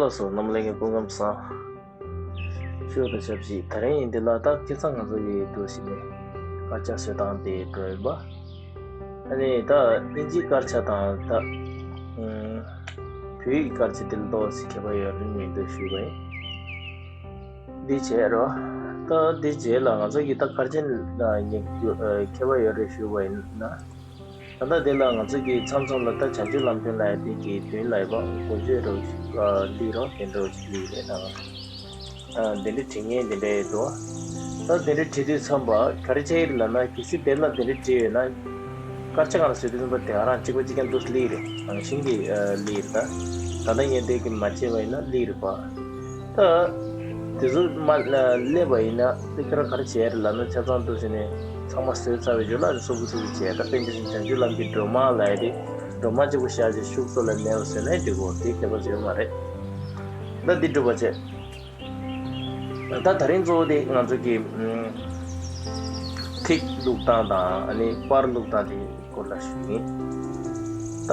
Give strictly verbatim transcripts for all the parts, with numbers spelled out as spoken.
ལགས་སོ། རྣམ་པ་ལྷན་རྒྱས་སྐུ་ཁམས་བཟང་། ཞུ་བ་དང་ཆབས་ཅིག་ད་རིང་ཡིན་འདི་ལ་ད་ཁ་སང་ང་ཚོ་ཡི་འདུག་ཞིག་ནས་དཀར་ཆག་བཟོ་སྟངས་དེ་འགྲོ་ཡིན་པ། ཨ་ནི་ད་དབྱིན་ཇིའི་དཀར་ཆག་དང་ད་ཨུམ་བོད་ཡིག་དཀར་ཆག་དེ་ལ་ཏོག་ཙམ་ཁྱད་པར་ཡོད་རེད་མི་འདུག་ཞུས་པ་ཡིན། འདི་བྱས་རོ། ད་འདི་རྗེས་ལ་ང་ཚོ་གི་ད་གར་ཆེན་ལ་ཉེ་ཁྱད་པར་ཡོད་རེད་ཞུས་པ་ཡིན་ན། ད་ལྟ་དེ་ལ་ང་ཚོ་གི་མཚམས་མཚམས་ལ་ད་བྱང་ཆུབ་ལམ་སྟོན་ལ་ཡ་དེ་གི་དོན་ལ་ཡ་པ་གོ་ཆོད་རོ་ལི་རོ་དེ་འདྲ་ཅིག་ལི་རེད་ད། དེ་འདྲ་བྲིས་ངེས་དེ་འདྲ་ཡོད་དོ། ད་དེ་འདྲ་བྲིས་དུས་ཙམ་པ་ག་རེ་བྱས་ཡོད་ལབ་ན། གལ་སྲིད་དེ་ལ་དེ་འདྲ་བྲིས་ཡོད་ན། དཀར་ཆག་གང་ལ་བཟོས་དུས་ཙམ་པ་དེ་ག་རང་གཅིག་པ་གཅིག་རྐྱང་འདུག་ལི་རེད། རང་བཞིན་གྱི་ལི་རེད་ད། ད་ལྟ་ངས་དེ་གི་མ་བྱས་པ་ཡིན་ན་ལི་རེད་པ། ད་དེ་ཚོ་མ་སླེབས་པ་ཡིན་ན་དེ་ཁྱེད་རང་ག་རེ་བྱས་རེད་ལབ་ན། ཆ་ཚང་འདུག་ཟེར་ནས་ཚང་མ་བཟོས་ཚར་བའི་རྗེས་ལ་སོ་གི་སོ་གི་བྱས། ད་དཔེ་འདི་བཞིན་བྱང་ཆུབ་ལམ་གྱི་སྒྲོན་མ་ལབ་ཡ་དེ་སྒྲོན་མ་གཅིག་པུ་བཞག་བྱས་ཤུགས་ཚོ་ལ་མེད་པ་བཟོས་ན་འགྲིག་གོ། དེ་ཁྱད་པར་བཟོས་མ་རེད། ད་འདི་སྒྲུབ་པ་བྱས། ད་ད་རིང་གཙོ་བོ་དེ་ང་ཚོ་གི་ཨམ་ཐིག་བླུགས་སྟངས་དང་ཨ་ནི་པར་བླུགས་སྟངས་དེ་སྐོར་ལ་ཞུ་གི་ཡིན། ད་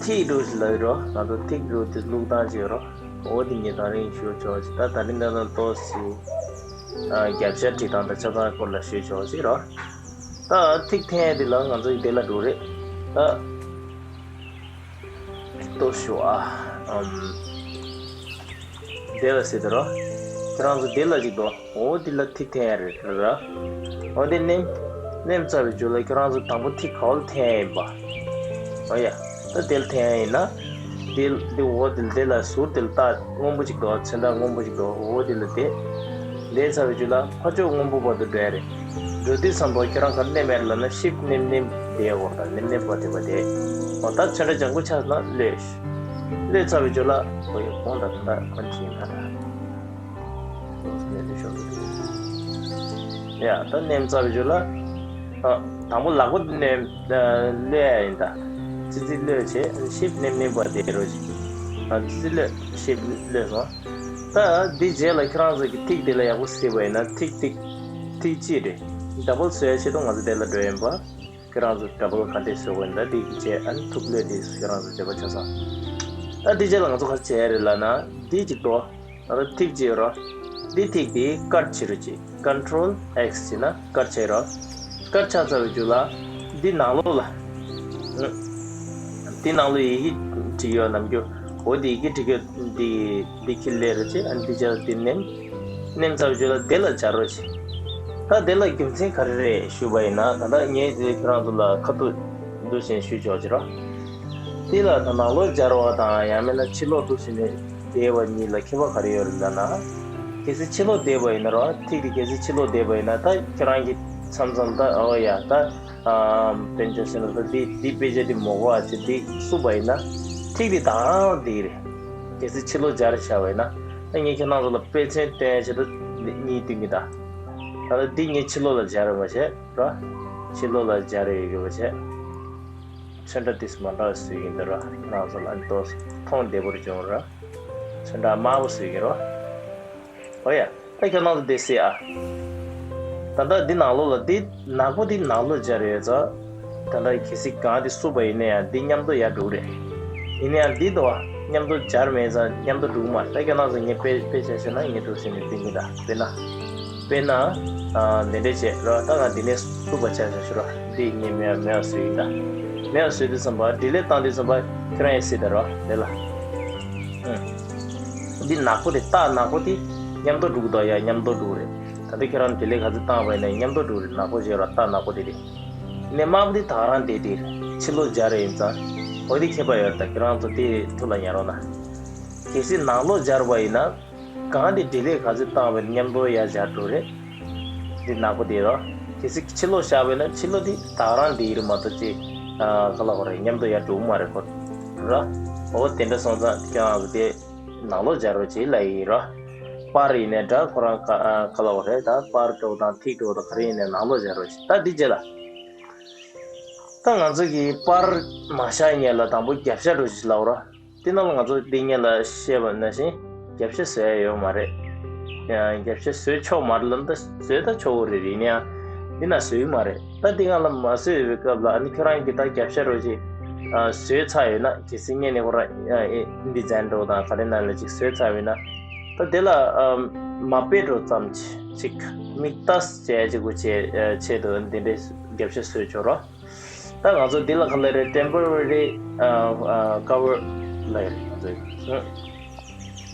ཐིག་འགྲོ་ཞིག་ལབ་རོ། ང་ཚོ་ཐིག་འགྲོ་དེ་བླུགས་སྟངས་བྱེད་རོ། འོ་དེ་ངས་ད་རིང་ཞུ་ཆོག་ཅིག་ད་ད་རིང་ད་ལྟ་ཏོག་ཙམ་ཨ་རྒྱབ་ཤ་བྲིས་སྟངས་དང་ཆ་ཚང་སྐོར་ལ་ཞུ་ཆོག་ཅིག་རོ། ད་ཐིག་འཐེན་ཡ་དེ་ལ་ང་ཚོ་ཡི་དེ་ལ་འགྲོ་རེད་ད། ལྟོས་ཤོག་ཨ། ཨམ། དེ་ལ་ཟེར་དེ་རོ། ཁྱེད་རང་ཚོ་དེ་ལ་ཅིག་དོ། འོ་དེ་ལ་ཐིག་འཐེན་ཡ་རེད་ར། འོ་དེ་ནེམ། ནེམ་ཚར་བའི་རྗེས་ལ་ཁྱེད་རང་ཚོ་དང་པོ་ཐིག་ག་བ་ལ་འཐེན་ཡ་ཡིན་པ། འོ་ཡ། ད་དེ་ལ་འཐེན་ཡ་ཡིན་ན། དེ་དེ་འོ་དེ་དེ་ལ་ཟུར་དེ་ལ་ཏ་སྔོན་པོ་ཅིག་དོ། ཚོན་ཁྲ་སྔོན་པོ་ཅིག་དོ། འོ་དེ་ལ་དེ། དེ་ཚར་བའི་རྗེས་ལ་ཕར་ཕྱོགས་སྔོན་པོ་བར་དུ་འགྲོ་ཡ་རེད། འགྲོ་དུས་ཙམ་པ་ཁྱེད་རང་ག་ནས་མེད་ལབ་ན། ཤིབ་ནེམ་ནེམ་དེ་འོར་དང་ནེམ་ནེམ་པ་དེ་པ་དེ། འོ་ད་ཚོན་ཁྲ་ལྗང་ཁུ་ཆགས་ན་ལོས། ལོས་ཚར་བའི་རྗེས་ལ་འོ་ཡ་གོང་ད་ད་ད་གོན་ཅིག་ཡིན་ད་ད། ཡ་ད་ནེམ་ཚར་བའི་རྗེས་ལ། ཨ་དང་པོ་ལག་པ་ནེམ་ལོས་ཡ་ཡིན་ད། ཙི་ཙི་ལོས་བྱས་ཤིབ་ནེམ་ནེམ་པ་དེ་རོ་ཅིག་ཨ་ཙི་ཙི་ལོས་ཤིབ་ལོས་སོང་། ད་འདི་རྗེས་ལ་ཁྱེད་རང་ཚོ་གི་ཐིག་དེ་ལ་ཡག་པོ་གཟིགས་པ་ཡིན་ན། ཐིག་ཐིག་ཐིག་གཅིག་རེད། ཌ་བལ་བཟོ་ཡ་ཆེད་དུ་ང་ཚོ་དེ་ལ་འགྲོ་ཡིན་པ། ཁྱེད་རང་ཚོ་ཌ་བལ་ག་འདྲས་བཟོ་དགོས་ཡིན་ད། འདི་གི་རྗེས་ཨ་ནི་ཐུག་ལོས་དེ་ཁྱེད་རང་ཚོ་བྱེད་པ་ཆ་ཚང་། ད་འདི་རྗེས་ལ་ང་ཚོ་ག་རེ་བྱེད་ཡ་རེད་ལབ་ན། འདི་གཅིག་དོ། ད་ཐིག་གཅིག་རོ། འདི་ཐིག་དེ་ཀཊ་བྱེད་རོ་གཅིག Control X་བྱས་ན་ཀཊ་བྱས་རོ། ཀཊ་ཆགས་ཚར་བའི་རྗེས་ལ་འདི་ནང་ལོགས་ལ། འདི་ནང་ལོགས་ཡི་གེ་བྲིས་ཡོད་ནམ་རྒྱུ། འོ་འདི་ཡི་གེ་བྲིས་ཡོད་འདི་འདི་ཁྱེར་ལེན་རོ་བྱེད། ཨ་འདི་ཆགས་འདི་ནེམ། ནེམ་ཚར་བའི་རྗེས་ལ་དེ་ལ་སྦྱར་རོ་བྱེད། ད་དེ་ལ་རྒྱུ་མཚན་ག་རེ་རེད་ཞུས་པ་ཡིན་ན། ད་ལྟ་ངས་དེ་ཁྱེད་རང་ཚོ་ལ་ཁ་ཐུག་འདུག་བཞིན་ཞུས་ཆོག་བྱེད་རོ། དེ་ལ་ད་ནང་ལོགས་སྦྱར་བ་དང་ཡང་མིན་ན་ཕྱི་ལོགས་འདུག་བཞིན་ནས་བསྡད་པ་གཉིས་ལ་ཁྱད་པར་ག་རེ་ཡོད་རེད་ལབ་ན། གལ་སྲིད་ཕྱི་ལོགས་བསྡད་པ་ཡིན་ན་རོ། ཐིག་དེ་གལ་སྲིད་ཕྱི་ལོགས་བསྡད་པ་ཡིན་ན། ད་ཁྱེད་རང་གི་མཚམས་མཚམས་ད་འོ་ཡ་ད། ཨམ། དཔེ་འཇོག་བྱས་ན་ད་འདི་འདི་དཔེ་ཆ་འདི་མོ་གོ་བ་ཆེ་འདི་བསུབ་པ་ཡིན་ན། ཐིག་འདི་ད་རང་འདི་རེད། གལ་སྲིད་ཕྱི་ལོགས་སྦྱར་བཞག་པ་ཡིན་ན། ད་ངས་ཁྱེད་རང་ཚོ་ལ་དཔེ་མཚོན་སྟོན་ཡ་ཆེད་དུ་འདི་གཉིས་སྟོན་གྱི་ད། ད་ལྟ་འདི་ངས་ཕྱི་ལོགས་ལ་སྦྱར་བ་བྱས་ར། ཕྱི་ལོགས་ལ་སྦྱར་ཡོད་གི་བ་བྱས། ཚོན་ཁྲ་ཏིས་མ་འདྲ་བ་བཟོས་ཡིན་ད་ར། ཁྱེད་རང་ཚོ་ལ་ཏོག་མཐོང་བདེ་པོར་བྱུང་ར། ཚོན་ཁྲ་དམར་པོ་བཟོས་ཡིན་ར། ཨོ་ཡ། ད་ཁྱེད་རང་ཚོ་དེ་གཟིགས་ཨ། ད་ལྟ་འདི་ནང་ལོགས་ལ་འདི་ནག་པོ་འདི་ནང་ལོགས་སྦྱར་ཡོད་ཙང་། ད་ལྟ་གལ་སྲིད་གང་འདི་བསུབ་པ་ཡིན་ན་ཡང་འདི་མཉམ་དུ་ཡར་འགྲོ་གི་རེད། ཡིན་ན་ཡང་འདི་དོ་མཉམ་དུ་སྦྱར་མེད་ཙང་མཉམ་དུ་འགྲོ་གི་མ་རེད། ད་ཁྱེད་རང་ཚོ་ངས་དཔེ་དཔེ་ཆ་བཤད་ན་ངས་འགྲོ་ཟིན་ནས་བསྟན་གྱི་ད། དཔེར་ན། དཔེར་ན། ཨ་འདི་འདྲས་བྱས་ར། ད་ང་འདི་ནས་བསུབ་པ་ཆ་བཞག་ཞུ་ར། འདི་ངས་མེད་མེད་པ་བཟོས་ཡིན་ད། མེད་པ་བཟོས་དུས་ཙམ་པ་ཌི་ལིཊ་བཏང་དུས་ཙམ་པ་ཁྱེད་རང་ཡང་གཟིགས་ད་ར་འདི་ལ། འདི་ནག་པོ་དེ་རྟགས་ནག་པོ་དེ་མཉམ་དུ་འགྲོ་གི་འདུག་ཡ། མཉམ་དུ་འགྲོ་གི་རེད། ད་ལྟ་ཁྱེད་རང་དེ་ལས་ག་ཚོད་བཏང་བ་ཡིན་ན་མཉམ་དུ་འགྲོ་གི་རེད། ནག་པོ་བྱས་ར་རྟགས་ནག་པོ་དེ་རེད། ནས་དམར་པོ་དེ་ད་རང་དེ་དེ་རེད། ཕྱི་ལོགས་སྦྱར་ཡིན་ཙང་། འོ་དེ་ཁྱད་པར་ཡོད་རེད། ད་ཁྱེད་རང་ཚོ་དེ་ཐུགས་ལ་ཉར་རོགས་གནང་། གལ་སྲིད་ནང་ལོགས་སྦྱར་བ་ཡིན་ན། གང་དེ་ཌི་ལིཊ་ག་ཚོད་བཏང་བ་ཡིན་ན་མཉམ་དུ་ཡར་སྦྱར་འགྲོ་གི་རེད། འདི་ནག་པོ་དེ་རོ། གལ་སྲིད་ཕྱི་ལོགས་བཞག་པ་ཡིན་ན་ཕྱི་ལོགས་དེ་ད་རང་དེ་ཡིན་མ་གཏོགས་ཅི། ཨ་ག་ལབ་དགོས་རེད། མཉམ་དུ་ཡར་འགྲོ་གི་མ་རེད་ཁོ། ར། འོ་དེ་འདྲ་སོང་ཙང་ཁྱེད་རང་ཚོ་དེ། ནང་ལོགས་སྦྱར་རོགས་བྱེད་ལབ་ཡིན་རོ། པར་ཡིན་ནའི་འདྲ། ཁོ་རང་ག་ཨ་ག་ལབ་དགོས་རེད། ད་པར་འདྲ་པོ་དང་ཐིག་འདྲ་པོ་དང་ག་རེ་ཡིན་ནའི་ནང་ལོགས་སྦྱར་རོགས་བྱེད། ད་འདི་རྗེས་ལ། ད་ང་ཚོ་གིས་པར་མ་བཞག་སྔོན་ལ་དང་པོ་རྒྱབ་ཤ་འདྲ་པོ་ཞིག་ལབ་རོ། དེ་རྣམས་ང་ཚོ་འདི་སྔོན་ལ་བཤད་པ་ནང་བཞིན་རྒྱབ་ཤ་བཟོ་ཡ་ཡོད་མ་རེད། ཡང་རྒྱབ་ཤ་བཟོས་ཆོག་མ་རེད་ལབ་ན་ད་བཟོས་ད་ཆོག་གི་རེད། ཡིན་ན་ཡང་འདི་ན་བཟོས་ཡོད་མ་རེད། ད་འདི་སྔོན་ལ་མ་བཟོས་ཡོད་པའི་སྐབས་ལ་ཨ་ནི་ཁྱོད་རང་གིས་ད་རྒྱབ་ཤ་འདྲ་པོ་ཅིག་ བཟོས་ཚར་ཡོད་ན་གལ་སྲིད་ངས་ནི་ཁོ་རང་ཨིན་ཌི་ཛའིན་འདྲ་བོ་དང་ག་རེ་ནང་ལ་ཅིག་བཟོས་ཚར་ཡོད་ན། ད་དེ་ལ་མ་དཔེ་འགྲོ་ཙམ་ཅིག་མིག་ལྟ་བྱས་ཅིག་གུ་བྱས་ཆེད་དུ་འདི་འདྲའི་རྒྱབ་ཤ་བཟོས་ཆོག་རོགས། ད་ང་ཚོ་འདི་ལ་ག་ལ་རེད། ཊེམ་པོ་ར་རི་ཀ་བར་ལ་ཡོད་རེད། ང་ཚོ་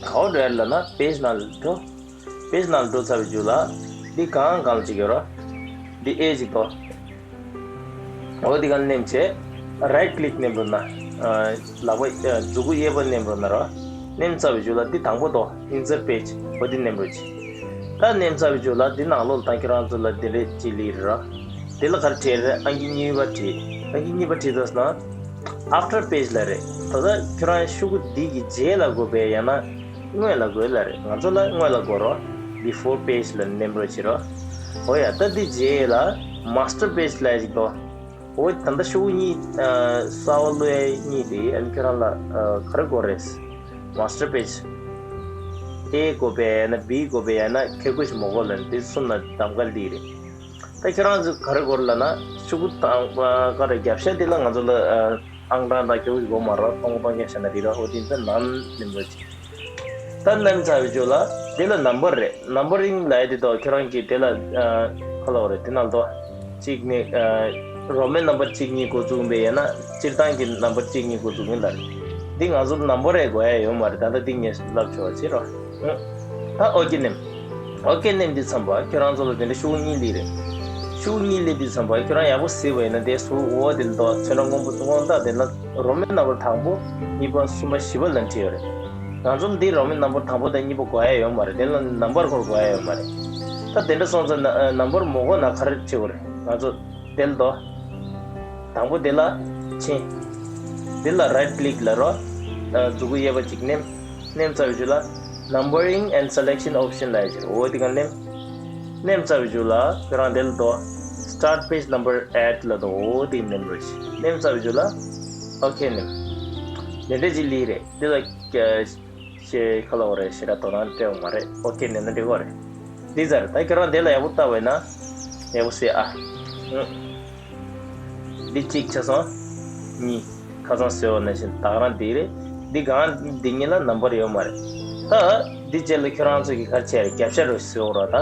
ག་བར་འགྲོ་ཡ་ལ་ན་པེ་ཇི་ནང་འགྲོ། པེ་ཇི་ནང་འགྲོ་ཚར་བའི་རྗེས་ལ་འདི་གང་གང་ཅིག་ཡོད་རོགས། འདི་ཨེ་ཅིག་ཏོ། འོ་འདི་གང་མནན་བྱས། རའིཊ་ཀླིག་མནན་རོགས་གནང་། ལག་པ་མཛུ་གུ་གཡས་པ་མནན་རོགས་གནང་རོགས། མནན་ཚར་བའི་རྗེས་ལ་འདི་དང་པོ་ཏོ། ཨིན་སརཊ་པེ་ཇི། འོ་འདི་མནན་རོགས་གྱིས། ད་མནན་ཚར་བའི་རྗེས་ལ་འདི་ནང་ལོགས་ལ་ད་ཁྱེད་རང་ཚོ་ལ་འདི་འདྲས་ཅིག་སླེབས་རེད་རོགས། འདི་ལ་ག་རེ་བྲིས་རེད། ཨང་ཀི་གཉིས་པ་བྲིས། ཨང་ཀི་གཉིས་པ་བྲིས་ཚར་སོང་ན། ཨབ་ཊར་པེ་ཇི་ལབ་རེད། ད་ལྟ་ཁྱེད་རང་ཤོག་གུ་འདི་གི་རྗེས་ལ་དགོས་པས་ཡང་ན་སྔོན་ལ་དགོས་ལབ་རེད། ང་ཚོ་ལ་སྔོན་ལ་དགོས་རོགས། བི་ཕོར་པེ་ཇི་ལ་མནན་རོགས་བྱེད་རོགས། འོ་ཡ། ད་འདི་རྗེས་ལ་མ་སི་ཊར་པེ་ཇི་ལབ་ཅིག་འདུག་འོ་ད་ལྟ་ཤོག་གུ་གཉིས་གསར་པ་བླུགས་ཡ་གཉིས་དེ་ཨ་ནི་ཁྱེད་རང་ལ་ག་རེ་དགོས་རེད། མ་སི་ཊར་པེ་ཇི་ཨེ་དགོས་པས་ཡང་ན་བི་དགོས་པས་ཡང་ན་ཁེ་དགོས་ཤིག་མ་དགོས་ལབ་ནས་འདི་གསུམ་ལ་གདམ་ག་འདི་རེད། ད་ཁྱེད་རང་ཚོ་ག་རེ་དགོས་ལབ་ན་ཤོག་གུ་དང་ག་རེ་རྒྱབ་ཤ་དེ་ལ་ང་ཚོ་ལ་ཨང་གྲངས་དང་ཁེ་དགོས་ཤིག་དགོས་མ་རེད། སྟོང་སྟོང་རྒྱབ་ཤ་ན་རེད་ར། འོ་དེ་ཚོ་ནང་ནས་འགྲོ་ཅིག་ད་མནན་ཚར་བའི་རྗེས་ལ་དེ་ལ་ནམ་བར་རེད། ནམ་བར་རིང་ལབ་ཡ་དེ་དོ་ཁྱོད་རང་གིས་དེ་ལ་ཨ་ག་ལབ་དགོས་རེད། དེ་ནང་དོ་གཅིག་ནི་ཨ་རོ་མན་ནམ་བར་གཅིག་གཉིས་འགོ་བཙུགས་པའི་ཡང་ན་སྤྱིར་བཏང་གི་ནམ་བར་གཅིག་གཉིས་འགོ་བཙུགས་ཡིན་ལབ་རེད། འདི་ང་ཚོ་ནམ་བར་རེ་དགོས་ཡ་ཡོད་མ་རེད། ད་ལྟ་འདི་ངས་ལབ་ཆོག་པ་བྱེད་རོགས། ཨ་ད་ཨོ་ཀེ་མནན། ཨོ་ཀེ་མནན་དུས་ཙམ་པ་ཁྱོད་རང་ཚོ་ལ་དེ་འདྲ་ཤོག་གུ་གཉིས་སླེབས་རེད། ཤོག་གུ་གཉིས་སླེབས་དུས་ཙམ་པ་ཁྱོད་རང་ཡག་པོ་གཟིགས་པ་ཡིན་ན་དེ་ཟུར་འོག་དེ་ལ་འདུག་ཚོན་ཁྲ་སྔོན་པོ་སྔོན་རྟགས་དེ་ལ་རོ་མན་ནམ་བར་དང་པོ་གཉིས་པ་གསུམ་པ་བཞི་པ་ལ་བྲིས་ཡོད་རེད། ང་ཚོ་ལ་འདི་རོ་མན་ནམ་བར་དང་པོ་དང་གཉིས་པ་དགོས་ཡ་ཡོད་མ་རེད། དེ་ལ་ནམ་བར་སྐོར་དགོས་ཡ་ཡོད་མ་རེད། ད་དེ་འདྲ་སོང་ཙང་ན་ནམ་བར་མ་དགོས་ན་ག་རེ་བྱེད་དགོས་རེད། ང་ཚོ་དེ་ལ་འདུག་དང་པོ་དེ་ལ་ཕྱིན། དེ་ལ་རའིཊ་ཀླིག་ལབ་རོགས། མཛུ་གུ་གཡས་པ་གཅིག་མནན། མནན་ཚར་བའི་རྗེས་ལ་Numbering and Selection Option ལབ་ཡ་ཅིག་འོ་དེ་ག་མནན། མནན་ཚར་བའི་རྗེས་ལ་ཁྱོད་རང་དེ་ལ་འདུག Start Page Number At ལབ་འདུག་འོ་དེ་མནན་རོགས་ཞེས། མནན་ཚར་བའི་རྗེས་ལ་ཨོ་ཁེ་མནན། དེ་འདྲ་ཅིག་སླེབས་རེད། དེ་ལ་ཞེས་ག་ལབ་དགོས་རེད། ཞེ་དྲག་དོ་སྣང་སྤྲད་དགོས་མ་རེད། ཨོ་ཁེ་མནན་ན་འགྲིག་གི་རེད། འདི་ཚར། ད་ཁྱོད་རང་དེ་ལ་ཡག་པོ་བལྟས་པ་ཡིན་ན་ཡག་པོ་གཟིགས་ཨ། འདི་གཅིག་ཆགས་སོང་། གཉིས། ཁ་སང་བཟོས་པ་ནང་བཞིན་ད་ག་རང་འདི་རེད། འདི་གང་འདི་གཉིས་ལ་ནམ་བར་ཡོད་མ་རེད། ད་འདི་རྗེས་ལ་ཁྱོད་རང་ཚོ་གིས་ག་རེ་བྱས་རེད། རྒྱབ་ཤ་རེ་བཟོས་རོགས་ད།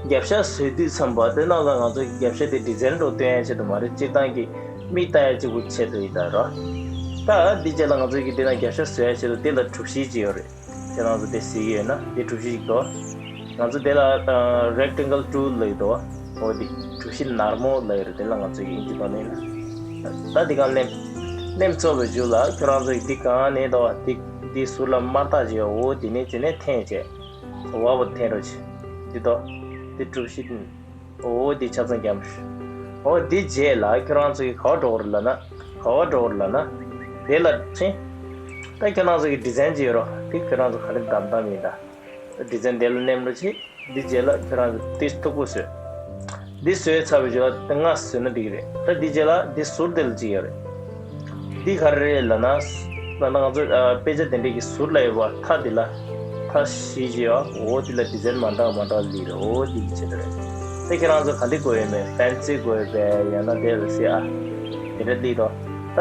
རྒྱབ་ཤ་བཟོས་དུས་ཙམ་པ་དེ་ནང་ལ་ང་ཚོ་གི་རྒྱབ་ཤ་དེ་ཌི་ཛའིན་འདྲ་བོ་སྟོན་ཡ་ཆེད་དུ་མ་རེད། སྤྱིར་བཏང་གི་མིག་ལྟ་ཡ་གཅིག་པུ་ཆེད་དུ་ཡིན་ད་རོ། ད་འདི་རྗེས་ལ་ང་ཚོ་གི་འདི་ནང་རྒྱབ་ཤ་བཟོས་ཡ་ཆེད་དུ་དེ་ལ་གྲུ་བཞི་ཅིག་ཡོད་རེད། ཁྱེད་རང་ཚོ་དེ་གཟིགས་ཡོད་ན་དེ་གྲུ་བཞི་ཞིག་འདུག་ང་ཚོ་དེ་ལ་རེག་ཊེང་གལ་ཊུལ་ལབ་ཀྱི་འདུག་འོ་དེ་གྲུ་བཞི་ནར་མོ་ལབ་ཡོད་རེད། དེ་ལ་ང་ཚོ་གི་ཨིན་ཇི་ཐོག་ནས་ན། ད་དེ་ག་མནན། མནན་ཚར་བའི་རྗེས་ལ་ཁྱོད་རང་ཚོ་གི་དེ་གང་ནས་འདུག་དེ་དེ་ཟུར་ལ་དམར་རྟགས་ཅིག་ཡོད། འོ་དེ་ནས་དེ་ནས་འཐེན་བྱས། འོ་བ་འཐེན་རོགས་བྱེད། འདི་འདུག་དེ་གྲུ་བཞི་འཐེན། འོ་འདི་ཆ་ཚང་རྒྱབ། འོ་འདི་རྗེས་ལ་ཁྱོད་རང་ཚོ་གི་ག་བ་འགྲོ་དགོས་རེད་ལབ་ན། ག་བ་འགྲོ་དགོས་རེད་ལབ་ན། དེ་ལ་ཕྱིན། ད་ཁྱོད་རང་ཚོ་གི་ཌི་ཛའིན་ཅིག་ཡོད་རོགས། དེ་ཁྱོད་རང་ཚོ་ག་རེ་བདམས་བདམས་ཡིན་ད། ཌི་ཛའིན་དེ་ལ་མནན་རོགས་བྱེད། འདི་རྗེས་ལ་ཁྱོད་རང་ཚོ་ཏིས་མཐུག་པོ་བཟོས། འདི་བཟོས་ཚར་བའི་རྗེས་ལ་ལྔ་བཟོས་ན་འགྲིག་གི་རེད། ད་འདི་རྗེས་ལ་འདི་ཟུར་དེ་ལ་ཅིག་ཡོད་རེད། འདི་ག་རེ་རེད་ལབ་ན། ད་ལྟ་ང་ཚོ་ཨ་དཔེ་ཆ་དེ་འདྲས་ཀྱི་ཟུར་ལ་ཡོད་པ་མཐའ་འདི་ལ། མཐའ་བཞི་ཅིག་ཡོད། འོ་འདི་ལ་ཌི་ཛའིན་མ་འདྲ་མ་འདྲ་སླེབས་རེད། འོ་འདི་གི་ཆེད་དུ་རེད། ད་ཁྱེད་རང་ཚོ་ག་འདི་དགོས་ཡོད་མེད། ཕེན་སི་དགོས་ཡོད་པས་ཡང་ན་དེ་ལ་སི་ཨ། དེ་འདྲ་སླེབས་རོགས། ད་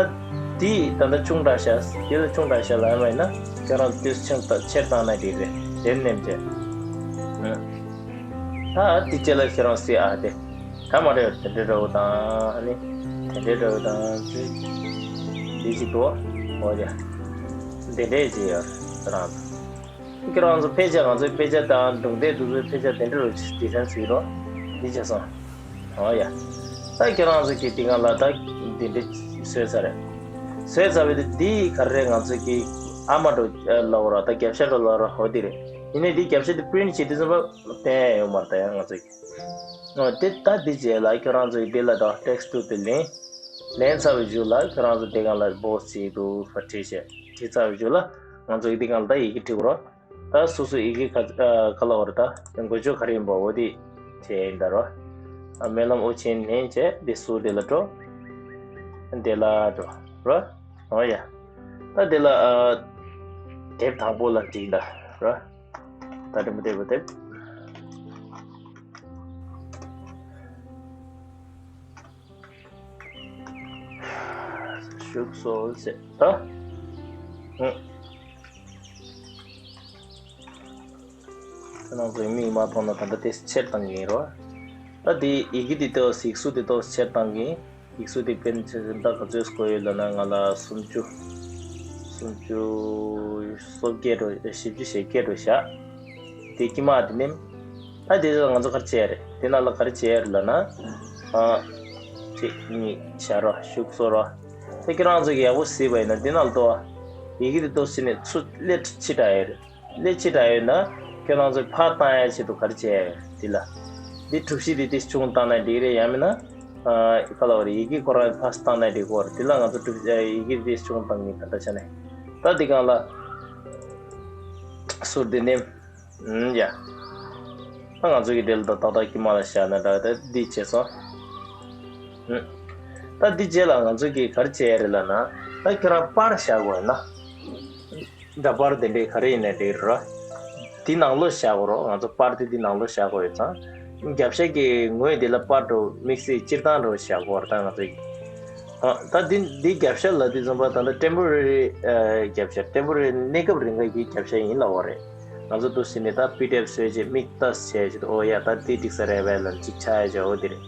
འདི་ད་ལྟ་ཆུང་དྲགས་ཤག་དེ་ལ་ཆུང་དྲགས་ཤག་ལབ་ཡ་མ་ཡིན་ན་ཁྱེད་རང་ཚོ་ཏོག་ཙམ་ཆེར་བཏང་ན་འགྲིག་རེད། དེ་མནན་བྱས། ད་འདི་རྗེས་ལ་ཁྱེད་རང་སི་ཨ་དེ། ད་མ་རེད། དེ་འདྲའི་འདྲ་བོ་དང་ཨ་ནི། དེ་འདྲའི་འདྲ་བོ་དང་འདི་ཅིག་འདུག་འོ་ཡ། དེ་འདྲའི་ཅིག་ཡོད་རང་ཚོ། ཁྱེད་རང་ཚོ་དཔེ་ཆ་ང་ཚོའི་དཔེ་ཆ་དང་སྒྲུང་དེབ་དེ་ཚོའི་དཔེ་ཆ་དེ་འདྲ་རུ་ཌི་ཛའིན་བཟོས་རོགས། འདི་བྱས་སོང་། འོ་ཡ། ད་ཁྱེད་རང་ཚོ་གི་དེ་གང་ལ་ད་འདི་འདྲ་བཟོས་ཚར་རེད། བཟོས་ཚར་བའི་དེ་འདི་ག་རེ་རེད། ང་ཚོ་གི་ཨ་མ་འགྲོ་ལབ་རོགས། ད་རྒྱབ་ཤ་འགྲོ་ལབ་རོགས། འོ་དེ་རེད། ཡིན་ནའི་འདི་རྒྱབ་ཤ་དེ་པི་རིན་ཊི་བྱེད་དུས་ཙམ་པ་བསྟན་ཡ་ཡོད་མ་རེད། ད་ཡང་ང་ཚོ་གི། འོ་དེ་ད་འདི་རྗེས་ལ་ཁྱོད་རང་ཚོ་གི་འདི་ལ་ད་ཊེག་སི་ཊུལ་དེ་ལེན། ལེན་ཚར་བའི་རྗེས་ལ་ཁྱོད་རང་ཚོ་དེ་སྒང་ལ་བོག་སི་ཅིག་འདུག་ཕར་བྲིས་བྱས། བྲིས་ཚར་བའི་རྗེས་ལ་ང་ཚོ་གི་འདི་སྒང་ལ་ད་ཡི་གེ་བྲིས་དགོས་རེད། ད་སོ་སོ་ཡི་གེ་ག་ཨ་ག་ལབ་དགོས་རེད། ད་འགོ་བརྗོད་ག་རེ་ཡིན་པ་འོ་དེ་བྱས་ཡིན་ད་རོ། ཨ་སྨོན་ལམ་དབུ་ཅན་ནས་བྱས་འདི་ཟུར་དེ་ལ་འགྲོ། འདི་ལ་འགྲོ་རོ། འོ་ཡ། ད་འདི་ལ་ཨ་དེབ་དང་པོ་ལ་འགྲིག་ད་རོ། ད་འདི་མོ་དེབ་དེབ། བཞུགས་སོ་ཟེར་ད། ཧུམ། ཁྱེད་རང་ཚོའི་མིག་མ་མཐོང་ན་ད་ལྟ་དེ་ཕྱེར་བཏང་གི་ཡིན་རོ། ད་དེ་ཡི་གེ་དེ་ཏོག་ཙམ་ཡིག་གཟུགས་དེ་ཏོག་ཙམ་ཕྱེར་བཏང་གི་ཡིན། ཡིག་གཟུགས་དེ་དཔེར་ན་ཆ་བཞག་ན་ད་ག་ཚོད་བཀོད་ཡོད་ལབ་ན། ང་ལ་སུམ་ཅུ། སུམ་ཅུ་སོ་བརྒྱད་འགྲོ། བཞི་བཅུ་ཞེ་བརྒྱད་འགྲོ་བཞག་དེ་དཀྱིལ་མ་དེ་ནི། ད་དེ་ཚོ་ང་ཚོ་ག་རེ་བྱེད་ཡ་རེད། དེ་ནང་ལ་ག་རེ་བྱེད་ཡ་རེད་ལབ་ན། ཨ། གཅིག་གཉིས་བཞག་རོགས། བཞུགས་སོ་རོགས། ད་ཁྱེད་རང་ཚོ་གིས་ཡག་པོ་གཟིགས་པ་ཡིན་ན་དེ་ནང་ལ་ཏོག་ཙམ་ཡི་གེ་དེ་ཏོག་ཙམ་ནས་ཚུར་སླེབས་ཕྱི་དྲགས་ཡ་རེད། སླེབས་ཕྱི་དྲགས་ཡོད་ན་ཁྱེད་རང་ཚོས་ཕར་བཏང་ཡ་ཆེད་དུ་ག་རེ་བྱེད་ཡ་ཡོད་འདི་ལ། འདི་གྲུ་བཞི་འདི་ཏོག་ཙམ་ཆུང་བཏང་ན་འགྲིག་རེད། ཡང་མིན་ན། ཨ། ག་ལབ་དགོས་རེད། ཡི་གེ་ཁོ་རང་ཕར་བཏང་ན་འགྲིག་གི་རེད། འདི་ལ་ང་ཚོ་གྲུ་བཞི་ཡི་གེ་ཏོག་ཙམ་ཆུང་བཏང་གི་ད་ལྟ་ཆ་ནས། ད་འདི་སྒང་ལ་ཟུར་འདི་ནས། ཨུམ། ཡ། ད་ང་ཚོ་གིས་འདི་ལ་ད་ཏག་ཏག་དཀྱིལ་མ་ལ་བཞག་ན་འདྲ། ད་འདི་བྱས་སོང་། ཨུམ། ད་འདི་རྗེས་ལ་ང་ཚོ་གིས་ག་རེ་བྱེད་ཡ་རེད་ལབ་ན། ད་ཁྱེད་རང་པར་བཞག་དགོས་ན། འདྲ་པར་དེ་འདྲའི་ག་རེ་ཡིན་ནའི་འགྲིག་རོ། འདི་ནང་ལོགས་བཞག་དགོས་རོ། ང་ཚོ་པར་དེ་འདི་ནང་ལོགས་བཞག་དགོས་ཡོད་ཙང་། རྒྱབ་ཤ་གི་ངོས་འདི་ལ་པར་འདྲ་དམིགས་བསལ་སྤྱིར་བཏང་འདྲ་བཞག་དགོས་རེད། ད་ང་ཚོ་གིས། ཨ། ད་འདི་འདི་རྒྱབ་ཤ་ལབ་དུས་ཙམ་པ་ད་ལྟ་ཊེམ་པོ་རེ་རི། ཨ། རྒྱབ་ཤ། ཊེམ་པོ་རེ་རི་གནས་སྐབས་རིང་ག་གི་རྒྱབ་ཤ་ཡིན་ལབ་པ་རེད། ང་ཚོ་འདུག་སེ་ནས་ད་པི་ཌི་ཨེཕ་བཟོས་རྗེས་མིག་ལྟ་བྱས་རྗེས། ཨོ་ཡ། ད་འདི་འགྲིག་ས་རེད་པས་ལབ་ཅིག་ཆགས་ཡ་བྱས། འོ་འདི་རེད།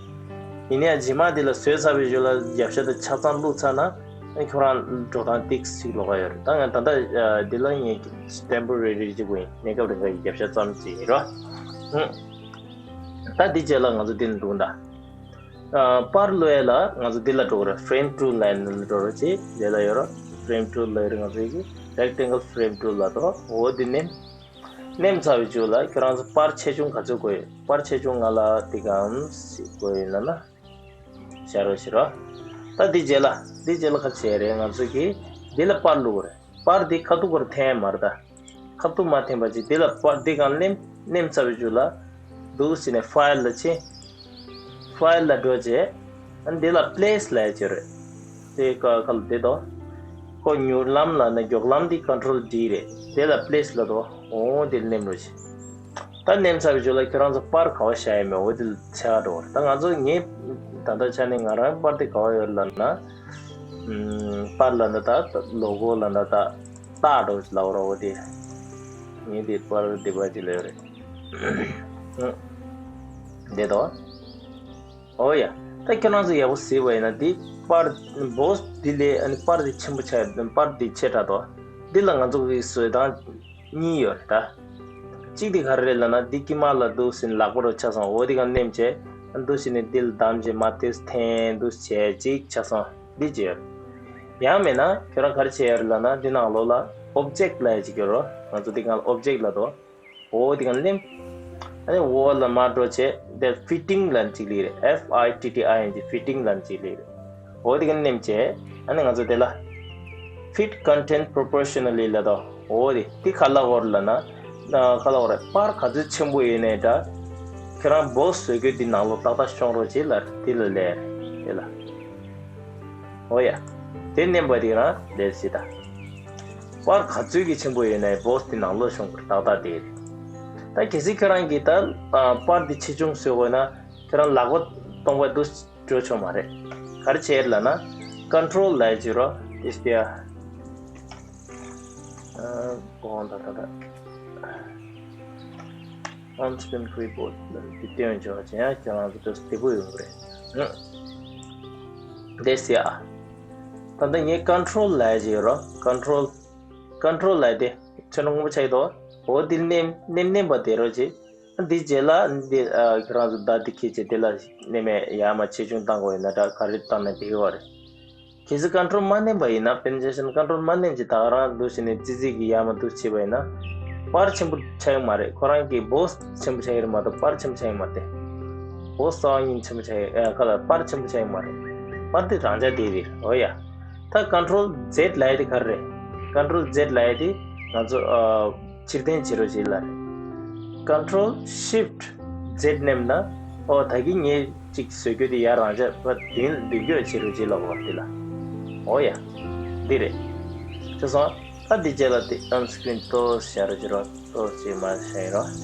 ཡིན་ནའང་རྗེས་མ་འདི་ལ་བཟོས་ཚར་བའི་གཞུག་ལ་རྒྱབ་ཤ་དེ་ཆ་ཚང་བླུགས་ཚར་ན། ཨ། ཁྱོད་རང་འགྲོ་སྟངས་ཏོག་ཙམ་ལོགས་ཀ་ཡོད་རེད། ད་ང་ད་ལྟ། ཨ། འདི་ལ་ངས་ཊེམ་པོ་རེ་རི་གཅིག་པུ་ཡིན། གནས་སྐབས་རིང་ག་གི་རྒྱབ་ཤ་ཙམ་ཅིག་ཡིན་རོ། ཨུམ། ད་འདི་རྗེས་ལ་ང་ཚོ་འདི་ནས་འདུག་ད། ཨ། པར་བླུག་ཡ་ལ་ང་ཚོ་འདི་ལ་འགྲོ་གི་རེད། ཕེ་རེམ་ཊུལ་ལ་འགྲོ་རོགས་བྱེད། འདི་ལ་ཡོད་རོ། ཕེ་རེམ་ཊུལ་ལ་ཡོད་རེད། ང་ཚོ་ཡི་གེ་རེག་ཊེང་གལ་ཕེ་རེམ་ཊུལ་ལབ་འདུག་འོ་འདི་ནས། མནན་ཚར་བའི་གཞུག་ལ་ཁྱོད་རང་ཚོ་པར་ཆེ་ཆུང་ག་ཚོད་དགོས་ཡོད། པར་ཆེ་ཆུང་ང་ལ་འདི་ག་ཙམ་ཞིག་དགོས་ཡོད་ལབ་ན། བཞག་རོགས་བྱེད་རོགས། ད་འདི་རྗེས་ལ། འདི་རྗེས་ལ་ག་རེ་བྱེད་ཡ་རེད། ང་ཚོ་གིས་འདི་ལ་པར་བླུག་དགོས་རེད། པར་འདི་ཁ་ཐུག་པར་འཐེན་ཡ་མ་རེད་ད། ཁ་ཐུག་མ་འཐེན་པ་བྱས་འདི་ལ་པར་འདི་སྒང་མནན། མནན་ཚར་བའི་གཞུག་ལ། འདུག་སེ་ནས་ཕའིལ་ལ་ཕྱིན། ཕའིལ་ལ་འགྲོ་བྱས། ཨ། འདི་ལ་པི་ལེ་སི་ལབ་ཡ་ཅིག་རེད། དེ་ཀ་ཁ་ལ་བསྡད་དོ། ཁོ་མྱུར་ལམ་ལབ་ན་མགྱོགས་ལམ་འདི་ཀོན་ཊོལ་ཌི་རེད། དེ་ལ་པི་ལེ་སི་ལབ་དོ། འོ་དེ་ལ་མནན་རོགས་བྱེད། ད་མནན་ཚར་བའི་གཞུག་ལ་ཁྱོད་རང་ཚོ་པར་ག་པར་བཞག་ཡོད་མེད་འོ་དེ་ལ་ཆ་འགྲོ་བ་རེད། ད་ང་ཚོ་ངས་ད་ལྟ་ཆ་ནས་ང་རང་པར་དེ་ག་པར་ཡོད་ལབ་ན། ཨུམ། པར་ལབ་ན་ད་ལོ་གོ་ལབ་ན་ད་རྟགས་འགྲོ་ལབ་རོགས། འོ་དེ། ངས་དེ་པར་དེ་པར་ཅིག་ལ་ཡོད་རེད། ཨུམ། བསྡད་དོ། ཨོ་ཡ། ད་ཁྱོད་རང་ཚོ་ཡག་པོ་གཟིགས་པ་ཡིན་ན་འདི་པར་བོག་སི་འདི་ལས་ཨ་ནི་པར་འདི་ཆེན་པོ་ཆགས། པར་འདི་ཆེ་དྲགས་འདུག་འདི་ལ་ང་ཚོ་གི་བཟོ་སྟངས་གཉིས་ཡོད་རེད་ད། གཅིག་འདི་ག་རེ་རེད་ལབ་ན། འདི་དཀྱིལ་མ་ལ་འདུག་སེ་ལག་པ་རུ་ཆགས་སོང་། འོ་འདི་ག་མནན་བྱས། ཨ། འདུག་སེ་ནས་འདི་ལ་བསྡམས་བྱས་མར་ཏོག་ཙམ་འཐེན། འདུག་སེ་བྱས་གཅིག་ཆགས་སོང་། འདི་གཅིག་ཡོད། ཡང་མིན་ན་ཁྱོད་རང་ག་རེ་བྱེད་ཡ་རེད་ལབ་ན། འདི་ནང་ལོགས་ལ་ཨོབ་ཇེག་ལབ་ཡ་གཅིག་ཡོད་རེད། ང་ཚོ་འདི་སྒང་ལ་ཨོབ་ཇེག་ལབ་འདུག་འོ་དེ་ག་མནན། ཨ་ནི་འོག་ལ་མར་འགྲོ་བྱས། དེ་ཕི་ཊིང་ལབ་ཅིག་སླེབས་རེད། ཨེཕ་ཨའི་ཊི་ཊི་ཨའི་ཨེན་ཇི། ཕི་ཊིང་ལབ་ཅིག་སླེབས་རེད། འོ་དེ་ག་མནན་བྱས། ཨ་ནི་ང་ཚོ་དེ་ལ་ཕིཊ་ཀོན་ཊེན་པོ་རོ་པོར་ཤོ་ན་ལི་ལབ་འདུག་འོ་དེ་དེ་ག་ལབ་དགོས་རེད་ལབ་ན། ཨ། ག་ལབ་དགོས་རེད། པར་ག་ཚོད་ཆེན་པོ་ཡོད་ནའི་འདྲ། ཁྱེད་རང་བོག་སི་བཟོ་རྒྱུ་འདི་ནང་ལོགས་ཏག་ཏག་ཤོང་རོགས་བྱེད་ལབ་རེད། དེ་ལ་སླེབས་རེད། དེ་ལ། འོ་ཡ། དེ་མནན་པ་དེ་རང་ལས་སྲིད་ད། པར་ག་ཚོད་ཀྱི་ཆེན་པོ་ཡོད་ནའི་བོག་སི་དེ་ནང་ལོགས་ཤོང་དགོས་རེད། ཏག་ཏག་དེ་རེད། ད་གལ་སྲིད་ཁྱོད་རང་གིས་ད་པར་འདི་ཆེ་ཆུང་བཟོ་དགོས་ན། ཁྱོད་རང་ལག་པ་སྟོང་པ་འདུག་འགྲོ་ཆོག་མ་རེད། ག་རེ་བྱེད་ལབ་ན། ཀོན་ཊོལ་ལབ་ཡ་ཅིག་ཡོད་རེད། དེ་སྟེ། ཨ། གོང་ད་ད་ད། ཨོན་སི་ཀི་རིན་ཀི་བྷོཌ་ལ་འདི་སྟོན་བྱས་པ་བྱས་ཡང་ཁྱེད་རང་ཚོ་ཏོག་ཙམ་བདེ་པོ་ཡོང་གི་རེད། ཨང་། དེ་སྟེ་ཨ། ད་ལྟ་ངས་ཀོན་ཊོལ་ལབ་ཡ་ཅིག་ཡོད་རེད། ཀོན་ཊོལ། ཀོན་ཊོལ་ལབ་ཡ་དེ་ཁྱོད་རང་སྔོན་པོ་ཆགས་ཀྱི་འདུག་འོ་འདི་མནན། མནན། མནན་པ་དེ་རོ་ཅིག་འདི་རྗེས་ལ་འདི། ཨ། ཁྱོད་རང་ཚོ་བརྡ་འདི་འཁྱེར་བྱས་དེ་ལ་མནན་མེད་ཡར་མར་ཆེ་ཆུང་བཏང་དགོས་ཡོད་ན་འདྲ། ག་རེ་བཏང་ན་འགྲིག་གི་རེད། གལ་སྲིད་ཀོན་ཊོལ་མ་མནན་པ་ཡིན་ན། དཔེར་ན་ཆ་བཞག་ན་ཀོན་ཊོལ་མ་མནན་བྱས་ད་ག་རང་འདུག་སེ་ནས་ཙི་ཙི་གིས་ཡར་མར་འདུག་བྱས་པ་ཡིན་ན། པར་ཆེན་པོ་ཆགས་ཀྱི་མ་རེད། ཁོ་རང་གི་བོག་སི་ཆེན་པོ་ཆགས་ཀྱི་རེད་མ་གཏོགས་པར་ཆེན་པོ་ཆགས་ཀྱི་མ་རེད། བོག་སི་རྩ་བ་ཉིད་ཆེན་པོ་ཆགས་ཀྱི། ཨ། ག་ལ་པར་ཆེན་པོ་ཆགས་ཀྱི་མ་རེད། པར་དེ་རང་འཇགས་བསྡད་རེད། འོ་ཡ། ད་ཀོན་ཊོལ་ཛེཌ་ལབ་ཡ་དེ་ག་རེ་རེད། ཀོན་ཊོལ་ཛེཌ་ལབ་ཡ་དེ་ང་ཚོ། ཨ། ཕྱིར་འཐེན་བྱེད་རོགས་བྱེད་ལབ་རེད། ཀོན་ཊོལ་ཤིཕ་ཊི་ཛེཌ་མནན་ན། ཨོ། ད་གིན་ངས་ཅིག་བཟོ་རྒྱུ་དེ་ཡར་རང་འཇགས་པ་མདུན་མདུན་སྐྱོད་བྱེད་རོགས་བྱེད་ལབ་པ་དེ་ལ། ཨོ་ཡ། འདི་རེད། ཤེས་སོང་། ད་འདི་རྗེས་ལ་དེ་ཨོན་སི་ཀི་རིན་ཏོག་ཙམ་བཞག་རོགས་བྱེད་རོགས། ཏོག་ཙམ་མར་བཞག་ཡིན་རོགས།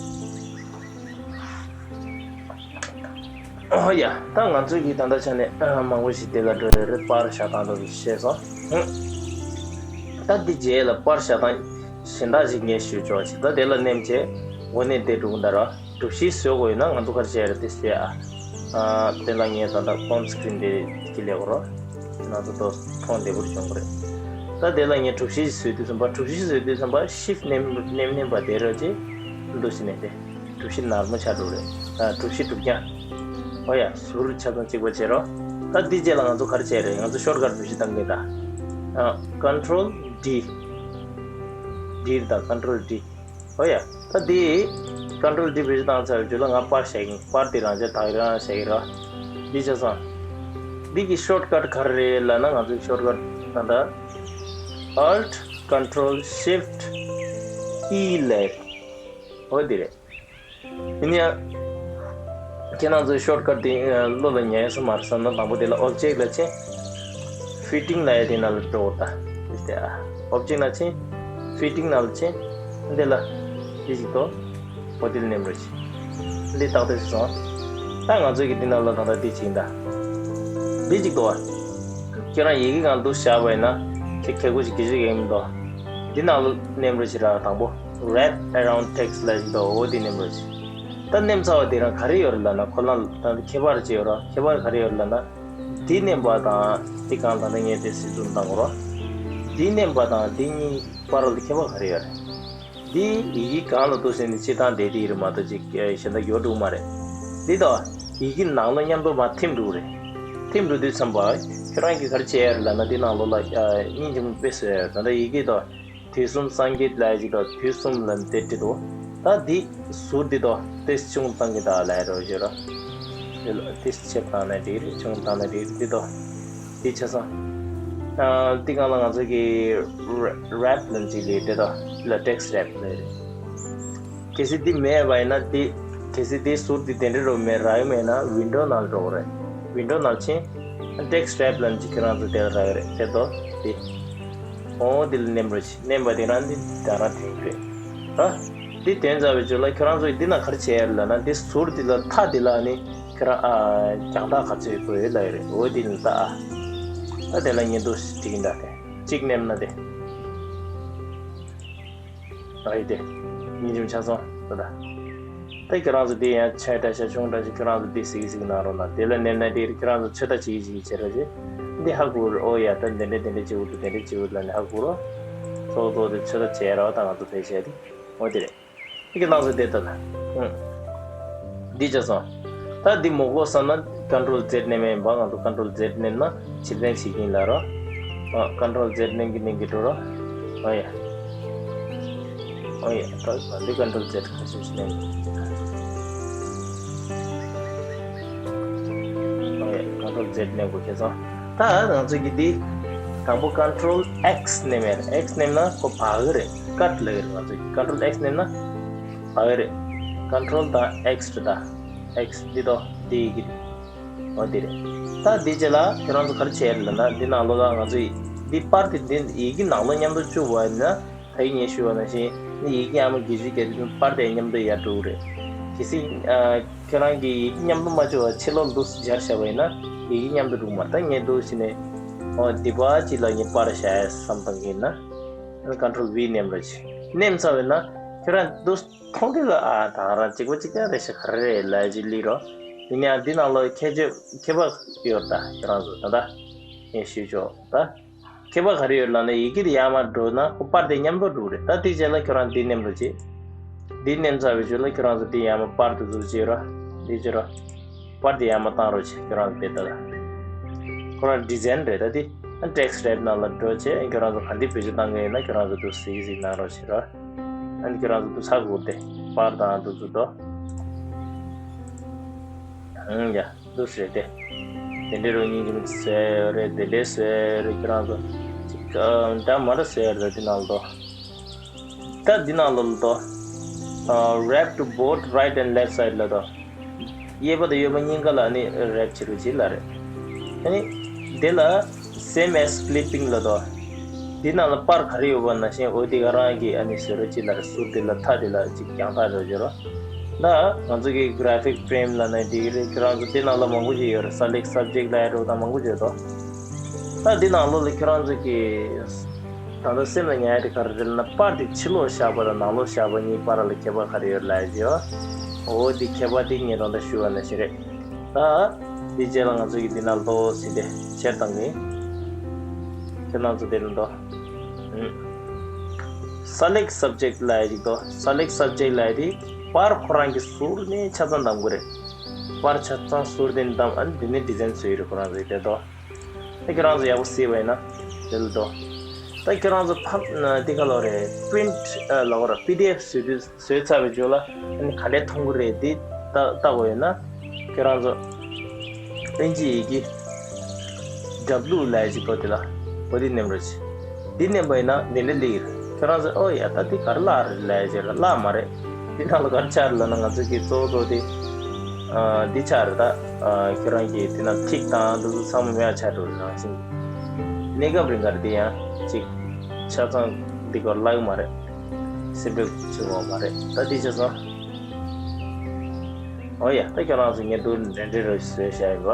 ཨོ་ཡ། ད་ང་ཚོས་ཀྱི་ད་ལྟ་ཆ་ནས་མང་པོ་ཞིག་དེ་ལ་འགྲོ་ཡོད་རེད། པར་བཞག་སྟངས་དེ་ཚོ་ཤེས་སོང་། ད་འདི་རྗེས་ལ་པར་བཞག་སྟངས་གཞན་དག་ཅིག་ངས་ཞུ་ཆོག་ཅིག་ད་དེ་ལ་མནན་བྱས་འོ་ནས་དེ་འགྲུབ་འདྲ་ར། གྲུ་བཞི་བཟོ་དགོས་ཡོད་ན་ང་ཚོ་ག་རེ་བྱས་རེད་དེ་བྱས་ཨ། དེ་ལ་ངས་ད་ལྟ་ཧོམ་སི་ཀི་རིན་དེ་གི་ལས་གོ་ར། ང་ཚོ་ཏོག་མཐོང་བདེ་པོར་བྱུང་གི་རེད། ད་དེ་ལ་ངས་གྲུ་བཞི་བཟོས་དུས་ཙམ་པ་གྲུ་བཞི་བཟོས་དུས་ཙམ་པ་ཤིབ་མནན་མནན་མནན་པ་དེ་ར་ཅེ་འདུག་ཟེར་ནས་དེ། གྲུ་བཞི་ནར་མོ་ཆགས་འགྲོ་རེད། ཨ། གྲུ་བཞི་གྲུབ་རྐྱང་། ཨོ་ཡ། ཟུར་ཆ་ཚང་གཅིག་པ་བྱེད་རོགས། ད་འདི་རྗེས་ལ་ང་ཚོ་ག་རེ་བྱས་རེད། ང་ཚོ་ཤོར་ཀཊ་བེད་སྤྱོད་གཏང་གི་ད། ཨ། Control D། D། ད་Control D། ཨོ་ཡ། ད་འདི་Control D་བེད་སྤྱོད་བཏང་ཚར་བའི་རྗེས་ལ་ང་པར་བཞག་གིན། པར་འདི་རང་ཅག་དག་རང་བཞག་གི་ར། འདི་ཆ་ཚང་། འདི་གི་ཤོར་ཀཊ་ག་རེ་རེད་ལབ་ན། ང་ཚོའི་ཤོར་ཀཊ་ད་ལྟ་Alt Control Shift E་ལབ་རེད། ཨོ་འདི་རེད། ཡིན་ཡང་། ཁྱེད་རང་ཚོའི་ཤོར་ཀཊ་དེ་བློ་ལ་ཉར་སོང་མ་རེད་བསམ་ན། དང་པོ་དེ་ལ་ཨོབ་ཇེག་ལ་ཕྱིན། ཕི་ཊིང་ལབ་ཡ་དེ་ནང་ལ་འགྲོ་དགོས་ད། དེ་ཨ། ཨོབ་ཇེག་ནང་ཕྱིན། ཕི་ཊིང་ནང་ལ་ཕྱིན། འདི་ལ་འདི་ཅིག་འདུག་ཨོ་དེ་ལ་མནན་རོགས་བྱེད། འདི་ཏག་ཏག་ཅིག་སོང་། ད་ང་ཚོས་ཀྱི་འདི་ནང་ལ་ད་ལྟ་འདི་ཅིག་ཡིན་ད། འདི་ཅིག་འདུག་ཨ། ཁྱེད་རང་ཡི་གེ་སྒང་འདུག་བཞག་པ་ཡིན་ན་ཁྱེད་ཁྱེད་ཀོ་ཞིག་གི་ཞིག་ཡིན་མི་འདུག་འདི་ནང་ལ་མནན་རོགས་བྱེད་ར། དང་པོ་Wrap Around Text་ལབ་ཅིག་འདུག་ཨོ་དེ་མནན་རོགས་བྱེད། ད་མནན་ཚར་བ་དེ་རང་ག་རེ་ཡོད་རེད་ལབ་ན། ཁོ་རང་ད་ཁྱད་པར་ཅིག་ཡོད་ར། ཁྱད་པར་ག་རེ་ཡོད་རེད་ལབ་ན། འདི་མནན་པ་དང་འདི་གང་ད་ལྟ་ངས་དེ་སྲིད་ཙུམ་བཏང་གོ་ར། འདི་མནན་པ་དང་འདི་གཉིས་བར་ལ་ཁྱད་པར་ག་རེ་ཡོད་རེད། འདི་ཡི་གེ་གང་ལ་འདུག་ཟེར་ནས་སྤྱིར་བཏང་བསྡད་དེ་ཡིན་རེད་མ་གཏོགས་ཅིག་གཞན་དག་ཡོད་འགྲོ་གི་མ་རེད། འདི་དང་ཡི་གེ་ནང་ལོགས་མཉམ་དུ་མར་ཐིམ་འགྲོ་གི་རེད། ཐིམ་འགྲོ་དུས་ཙམ་པ་ཁྱོད་རང་གིས་ག་རེ་བྱས་ཡོད་རེད་ལབ་ན། འདི་ནང་ལོགས་ལ་སྙིང་རྗེ་མོ་དཔེ་བཟོས་ཡོད། ད་ལྟ་ཡི་གེ་དང་དུས་གསུམ་སངས་རྒྱས་ལབ་ཅིག་དང་དུས་གསུམ་ལབ་འདི་བྲིས་འདུག་ད་འདི་ཟུར་འདི་དང་དེ་ཆུང་བཏང་གི་ད་ལབ་རོགས་བྱེད་རོགས། དེ་ལ་དེ་ཆེ་བཏང་ན་འགྲིག་རེད། ཆུང་བཏང་ན་འགྲིག་རེད། འདི་དང་འདི་ཆ་ཚང་། ཨ། འདི་སྒང་ལ་ང་ཚོ་གི་རེ་རེབ་ལབ་ཅིག་ལས་དེ་དང་ལ་ཊེག་སི་རེབ་ལབ་རེད། གལ་སྲིད་འདི་མེད་པ་ཡིན་ན། འདི་གལ་སྲིད་འདི་ཟུར་འདི་དེ་འདྲ་རུ་མེད་རག་གི་མེད་ན་ཝིན་ཌོ་ནང་འགྲོ་དགོས་རེད། ཝིན་ཌོ་ནང་ཕྱིན། ཊེག་སི་རེབ་ལབ་ཅིག་ཁྱེད་རང་ཚོ་དེ་ལ་རག་གི་རེད། དེ་དོ་འདི། ཨོ་འདི་ལ་མནན་རོགས་བྱེད། མནན་པ་དེ་རང་འདི་ད་རང་ཐོན་གྱི་རེད། ཨ། འདི་ཐོན་ཚར་བའི་རྗེས་ལ་ཁྱེད་རང་ཚོས་འདི་ན་ག་རེ་བྱས་ཡོད་ལབ་ན། འདི་ཟུར་འདི་ལ་མཐའ་འདི་ལ་ནི་ཁྱེད་རང་ཨ་རྒྱང་ཐག་ག་ཚོད་དགོས་ལབ་ཡོད་རེད། འོ་འདི་ལ་ལྟ་ཨ། ཨ་དེ་ལ་ཉིན་དུ་ཅིག་ཡིན་ད་དེ་གཅིག་མནན་ན་དེ། ཨ་ཡི་དེ། ཉིན་རྒྱུན་ཆ་ཚང་ད་ད། ད་ཁྱེད་རང་ཚོ་འདི་ཡང་ཆེ་འདྲ་ཆ་ཆུང་འདྲ་ཞིག་ཁྱེད་རང་ཚོ་འདི་གཟིགས་གཟིགས་གནང་རོགས་གནང་། དེ་ལ་མནན་ན་དེ་ཁྱེད་རང་ཚོ་ཚོད་ལྟ་བྱེད་ཀྱི་བྱེད་རོགས་བྱེད། འདི་ཧ་གོ་རེད། ཨོ་ཡ། ད་འདི་འདྲ་འདི་འདྲ་བྱེད་དགོས་འདུག་དེ་འདྲ་བྱེད་དགོས་ལབ་ནས་ཧ་གོ་རོགས། ཚོགས་གཙོ་དེ་ཚོད་ལྟ་བྱས་རོགས། ད་ང་ཚོ་དེ་བྱས་ཏེ་ཨོ་དེ་རེད། འདི་གི་ནང་ཚོ་དེ་ལྟ་ལ། ཨུ། འདི་བྱས་སོང་། ད་འདི་མོ་གོ་བསམ་ན་ཀོན་ཊོལ་ཛེཌ་མནན་མེད་པ། ང་ཚོ་ཀོན་ཊོལ་ཛེཌ་མནན་ན་ཕྱིར་འཐེན་བྱེད་ཀྱིན་ལ་རོ། ཨ། ཀོན་ཊོལ་ཛེཌ་མནན་གྱི་མནན་གྱི་འགྲོ་རོ། ཨོ་ཡ། ཨོ་ཡ། ད་འདི་ཀོན་ཊོལ་ཛེཌ་ཁ་ཤས་ཤིག་མནན། ཨོ་ཡ། ཀོན་ཊོལ་ཛེཌ་མནན་དགོས་ཁྱེད་ཚོ། ད་ང་ཚོ་གི་འདི་དང་པོ་ཀོན་ཊོལ་ཨེག་སི་མནན་མེད། ཨེག་སི་མནན་ན་ཁོ་བག་གི་རེད། ཀཊ་ལབ་ཀྱི་རེད། ང་ཚོ་གི་ཀོན་ཊོལ་ཨེག་སི་མནན་ན་བག་གི་རེད། ཀོན་ཊོལ་དང་ཨེག་སི་རེད་ད། ཨེག་སི་འདི་དོ་འདི་ཡི་གེ་འདི། འོ་འདི་རེད། ད་འདི་རྗེས་ལ་ཁྱེད་རང་ཚོ་ག་རེ་བྱས་རེད་ལབ་ན། འདི་ནང་ལོགས་ལ་ང་ཚོ་ཡི་འདི་པར་དེ་འདི་ཡི་གེ་ནང་ལོགས་མཉམ་དུ་བཅུག་པ་ཡིན་ན། ད་ཡིན་ངས་ཞུས་པ་ནང་བཞིན་ནི་ཡི་གེ་ཡར་མར་བརྒྱུད་བརྒྱུད་བརྒྱུད་བརྒྱུད་པར་དེ་མཉམ་དུ་ཡར་འགྲོ་གི་རེད། གལ་སྲིད་ཨ་ཁྱེད་རང་གིས་ཡི་གེ་མཉམ་དུ་མ་བཅུག་པར་ཕྱི་ལོགས་འདུག་སྦྱར་བཞག་པ་ཡིན་ན་ཡི་གེ་མཉམ་དུ་འགྲོ་གི་མ་རེད། ད་ངས་འདུག་བྱས་ནས་འོ་འདི་པར་གཅིག་ལ་ངས་པར་བཞག་ཡ་བསམ་བཏང་གི་ཡིན་ན། ཀོན་ཊོལ་ཝི་མནན་རོགས་བྱེད། མནན་ཚར་བ་ཡིན་ན་ཁྱེད་རང་འདུག་མཐོང་དུས་ལ་ཨ་ད་ང་རང་གཅིག་པ་གཅིག་རྐྱང་རེད་ཤག་ག་རེ་རེད་ལབ་ཅིག་སླེབས་རོགས། ཡིན་ཡང་འདི་ནང་ལ་ཁྱད་ཆོས་ཁྱད་པར་ཡོད་ད། ཁྱེད་རང་ཚོ་ད་ལྟ་ངས་ཞུས་ཆོག་ད། ཁྱད་པར་ག་རེ་ཡོད་ལབ་ན་ཡི་གེ་དེ་ཡར་མར་འགྲོ་ན་ཁོ་པར་དེ་མཉམ་དུ་འགྲོ་གི་རེད། ད་དེའི་རྗེས་ལ་ཁྱོད་རང་འདི་མནན་རོགས་བྱེད། འདི་མནན་ཚར་བའི་རྗེས་ལ་ཁྱོད་རང་ཚོ་འདི་ཡར་མར་པར་དེ་ཚོ་བྱེད་རོགས། འདི་བྱེད་རོགས། པར་དེ་ཡར་མར་བཏང་རོགས་བྱེད། ཁྱོད་རང་ཚོ་དེ་ལྟ་ལ། ཁོ་རང་ཌི་ཛའིན་རེད་ད་དེ། ཨ་ཊེག་སི་རེབ་ནང་ལ་འགྲོ་བྱས་ཁྱོད་རང་ཚོ་ག་འདི་བེད་སྤྱོད་བཏང་གི་ཡིན་ན་ཁྱོད་རང་ཚོ་འདུག་གཟིགས་གཟིགས་གནང་རོགས་བྱེད་རོགས། ཨ་ནི་ཁྱོད་རང་ཚོ་འདུག་ཚ་དགོས་ཏེ་པར་དང་འདུག་ཚུལ་དོ། ཨང་ཡ། འདུག་ཟེར་ཏེ། དེ་འདྲའི་རོ་སྙིང་རྗེ་མོ་ཟེར་རེད། དེ་འདྲའི་ཟེར་རེད། ཁྱེད་རང་ཚོ་ཅིག་ཨ་འདྲ་མ་འདྲ་ཟེར་རེད། འདི་ནང་ལོ། ད་འདི་ནང་ལོ་ལོ། ཨ་wrap to both right and left side ལ་དོ། གཡས་པ་དང་གཡོན་པ་གཉིས་ཀ་ལ་ནི་རེབ་བྱེད་རོགས་བྱེད་ལ་རེད། ཨ་ནི། དེ་ལ་same as flipping ལ་དོ། འདི་ནང་ལ་པར་ག་རེ་ཡོད་པ་ནང་བཞིན་འོ་དེ་ག་རང་གི་ཨ་ནི་བཟོ་རོགས་བྱེད་ལ་རེད། ཟུར་དེ་ལ་མཐའ་དེ་ལ་ཅིག་རྒྱང་ཐག་རོགས་བྱེད་རོགས། ད་ང་ཚོ་གི་graphic frame ལབ་ན་འགྲིག་གི་རེད། ཁྱེད་རང་ཚོ་འདི་ནང་ལ་མང་པོ་ཞིག་ཡོད་རེད། select subject ལབ་ཡ་འདྲ་བོ་དང་མང་པོ་ཞིག་ཡོད་དོ། ད་འདི་ནང་ལོགས་ལ་ཁྱེད་རང་ཚོ་གི་ད་ལྟ་སེམས་ལ་ཉར་ཡ་དེ་ག་རེ་རེད་ལབ་ན། པར་དེ་ཕྱི་ལོགས་བཞག་པ་དང་ནང་ལོགས་བཞག་པ་གཉིས་བར་ལ་ཁྱད་པར་ག་རེ་ཡོད་ལབ་ཡ་ཅིག་ཡོད། འོ་འདི་ཁྱད་པར་དེ་ངས་ད་ལྟ་ཞུ་བ་ནང་བཞིན་རེད། ད་འདི་རྗེས་ལ་ང་ཚོ་གི་འདི་ནང་ལོགས་ཟིན་ཏེ་ཕྱིར་བཏང་གི། ཁྱེད་རང་ཚོ་དེ་ནང་དོ། select subject ལབ་ཡ་ཅིག་དོ། select subject ལབ་ཡ་དེ་པར་ཁོ་རང་གི་ཟུར་ནས་ཆ་ཚང་འདམ་དགོས་རེད། པར་ཆ་ཚང་ཟུར་དེ་འདམ། ཨ་ནི་དེ་ནས་design བཟོས་ཡོད་རེད་ཁོ་རང་ཚོས་དེ་དོ། ད་ཁྱེད་རང་ཚོ་ཡག་པོ་གཟིགས་པ་ཡིན་ན་དེ་ལ་དོ། ད་ཁྱེད་རང་ཚོ་ཕབ་ན་འདི་ག་ལོ་རེད། print ལབ་དགོས་རེད། PDF བཟོས་དུས་བཟོས་ཚར་བའི་རྗེས་ལ་ཨ་ནི་ག་འདྲས་མཐོང་གི་རེད། འདི་ལྟ་ལྟ་དགོས་ཡོད་ན་ཁྱེད་རང་ཚོ་དབྱིན་ཇི་ཡི་གེ་W ལབ་ཡ་ཅིག་འདུག་དེ་ལ་འོ་དེ་མནན་རོགས་བྱེད། འདི་མནན་པ་ཡིན་ན་འདི་འདྲ་སླེབས་ཀྱི་རེད། ཁྱེད་རང་ཚོ་ཨོ་ཡ་ད་འདི་ག་རེ་བཀླགས་རེད་ལབ་ཡ་ཅིག་རེད། བཀླགས་མ་རེད། འདི་ནང་ལ་ག་རེ་ཆགས་རེད་ལབ་ན་ང་ཚོ་གི་གཙོ་བོ་གཙོ་བོ་དེ་ཨ་འདི་ཆགས་རེད། ད་ཨ་ཁྱེད་རང་གི་དེ་ན་ཐིག་དང་འདི་ཚོ་ཚང་མ་མེད་པ་ཆགས་འགྲོ་རེད། རང་བཞིན་གནས་སྐབས་རིང་ག་རེད། དེ་ཡང་ཅིག་ཆ་ཚང་འདི་གར་བཀླག་གི་མ་རེད། སེམས་ཁྲལ་བྱེད་དགོས་མ་རེད། ད་འདི་ཆ་ཚང་། ཨོ་ཡ། ད་ཁྱོད་རང་ཚོ་ངས་འདུག་འདྲེ་འདྲེ་རུ་བཟོས་བཞག་ཡིན་པ།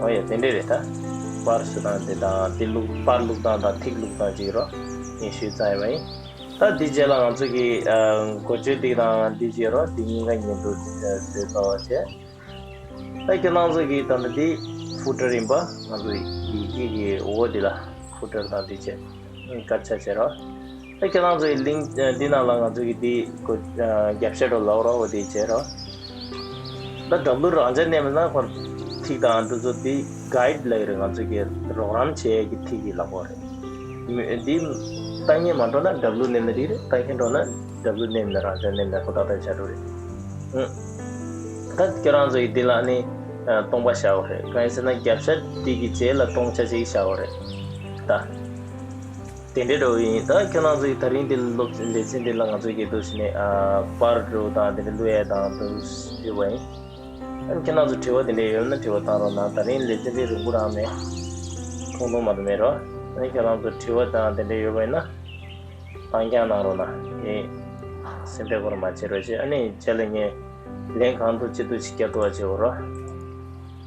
ཨོ་ཡ། དེ་འདྲས་རེད་ད། པར་བཟོ་སྟངས་དེ་དང་དེ་བླུག་པར་བླུག་སྟངས་དང་ཐིག་བླུག་སྟངས་ཅིག་རོ། ངས་ཞུས་ཚར་ཡིན་པ་ཡིན། ད་འདི་རྗེས་ལ་ང་ཚོ་གི་ཨ་འགོ་བརྗོད་འདི་དང་འདི་བྱས་རོ། འདི་གཉིས་ཀ་ངས་འདུག་བཟོས་ཚར་བ་བྱས། ད་ཁྱོད་རང་ཚོ་གི་ད་ལྟ་འདི་footer ཡིན་པ། ང་ཚོ་ཡི་གེ་གི་འོག་འདི་ལ་footer དང་འདི་བྱས། དཀར་ཆ་བྱས་རོ། ད་ཁྱེད་རང་ཚོའི་link འདི་ནང་ལ་ང་ཚོ་གི་འདི་གོ་རྒྱབ་ཤ་རོ་ལའོ་རོ་འོ་དེ་བྱས་རོ། ད་W རང་འཇགས་མནན་ན་ཁོ་ཐིག་དང་འདི་ཚོ་འདི་guide ལབ་ཀྱི་རེད། ང་ཚོ་གི་རོགས་རམ་བྱེད་ཡས་ཀྱི་ཐིག་གི་ལབ་དགོས་རེད། མི་འདི་ལྟ་མཁན་མ་འགྲོ་ན་W མནན་ན་འགྲིག་རེད། ལྟ་མཁན་འགྲོ་ན་W མནན་ན་རང་འཇགས་མནན་ན་ཁོ་ཏག་ཏག་བྱ་འགྲོ་རེད། ཨང་། ད་ཁྱེད་རང་ཚོ་ཡི་འདི་ལ་ནི་སྟོང་པ་བཞག་དགོས་རེད། གང་ཡིན་ཟེར་ན་རྒྱབ་ཤ་འདི་གི་རྗེས་ལ་སྟོང་ཆ་གཅིག་བཞག་དགོས་རེད་ད། དེ་འདྲའི་འགྲོ་ཡིན། ད་ཁྱེད་རང་ཚོ་ཡི་ད་རིང་འདི་སློབ་ལེ་ཚན་འདི་ལ་ང་ཚོ་གི་འདུག་ཟེར་ནས་ཨ་པར་འགྲོ་དང་དེ་འདྲ་བླུག་ཡས་དང་འདུག་ཞུས་པ་ཡིན། ཨ་ནི་ཁྱེད་རང་ཚོ་དྲི་བ་དེ་འདྲ་ཡོད་ན་དྲི་བ་བཏང་རོགས་གནང་། ད་རིང་ལེ་ཚན་འདི་རིང་པོ་རང་མེད། ཐུང་ཐུང་མ་གཏོགས་མེད་རོ། ཨ་ནི་ཁྱེད་རང་ཚོ་དྲི་བ་དང་དེ་འདྲ་ཡོད་པ་ཡིན་ན་བཏང་རྐྱང་གནང་རོགས་གནང་། ངས་སེམས་ཁྲལ་སྐོར་མ་བྱེད་རོགས་བྱེད། ཨ་ནི་རྗེས་ལ་ངས་ལན་གང་ཐུབ་ཅི་ཐུབ་ཅིག་རྒྱབ་ཐུབ་པ་བྱེད་དགོས་རོ།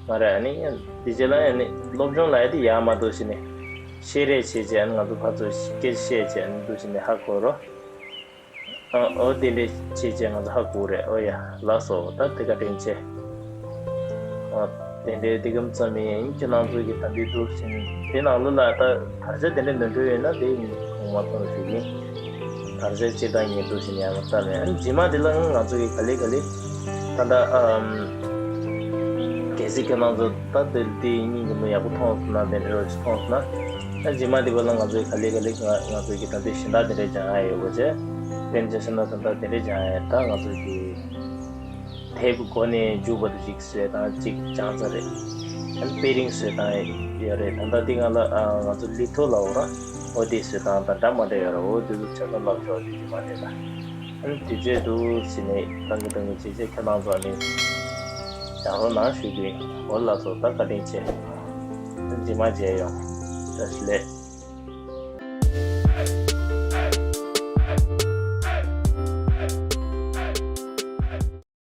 མ་རེད། ཨ་ནི་ཡང་འདི་རྗེས་ལ་ཡང་ནི་སློབ་སྦྱོང་ལ་ཡ་དེ་ཡག་མ་འདུག་ཟེར་ནས་བཤད་རེས་བྱེད་བྱས། ཨ་ནི་ང་ཚོ་ཕར་ཚུར་སྐད་ཆ་བཤད་བྱས། ཨ་ནི་འདུག་ཟེར་ནས་ཧ་གོ་རོ། ཨ་ཨོ་དེ་འདྲས་བྱེད་བྱས་ང་ཚོ་ཧ་གོ་རེད། ཨོ་ཡ་ལགས་སོ། ད་དེ་བཀའ་དྲིན་ཆེ། ཨ་དེ་འདྲས་དེ་གམ་ཙམ་ཡིན། ཁྱེད་རང་ཚོ་གི་ད་འདི་འདུག་ཟེར་ནས་དེ་ནང་ལོགས་ལ་ད་དར་ཆ་དེ་འདྲས་འདོན་འདོད་ཡོད་ན་དེ་ཡིན་གོང་མ་ཐོན་ཞུ་གི་ཡིན། དར་ཆ་སྤྱིར་བཏང་ངས་འདུག་ཟེར་ནས་ཡང་བལྟ་མེད། ཨ་ནི་རྗེས་མ་དེ་ལ་ང་ཚོ་གི་ག་ལེ་ག་ལེ་ད་ད་ཨམ། གལ་སྲིད་ཁྱེད་རང་ཚོ་ད་དེ་དེ་གཉིས་ཀྱི་མི་ཡག་པོ་མཐོང་སོང་ན། དེ་འདྲ་རོ་ཞིག་མཐོང་སོང་ན། ཨ་རྗེས་མ་དེ་བ་ལ་ང་ཚོ་གི་ག་ལེ་ག་ལེ་ང་ང་ཚོ་གི་ད་དེ་གཞན་དག་དེ་འདྲ་སྦྱང་ཡ་ཡོད་པ་བྱས། དཔེར་ན་ཆ་བཞག་ན་ད་ད་དེ་འདྲ་སྦྱང་ཡ་ད་ང་ཚོ་གི་དེབ་འགོ་ནས་མཇུག་བར་དུ་ཅིག་བཟོས་དང་ཅིག་སྦྱང་ཚར་རེད། ཨ་ནི་པེ་རིང་བཟོས་དང་ཡོད་རེད། ད་ལྟ་འདི་ང་ལ་ཨ་ང་ཚོ་ལི་ཐོ་ལབ་ར། འོ་དེ་བཟོས་དང་ད་འདྲ་མ་འདྲ་ཡོད་ར། འོ་དེ་ཚོ་ཆ་ཚང་ལབ་ཆོག་དེ་རྗེས་མ་དེ་ལ། ཨ་ནི་དུས་ཚོད་འདུག་ཟེར་ནས་བཏང་གི་བཏང་གི་བྱས་བྱས། ཁྱེད་རང་ཚོ་ནི་སྦྱང་རོགས་གནང་ཞུ་རྒྱུ་ཡིན། འོ་ལགས་སོ། ད་བཀའ་དྲིན་ཆེ། ཨ་ནི་རྗེས་མ་མཇལ་ཡོང་། བཀྲ་ཤིས་བདེ་ལེགས།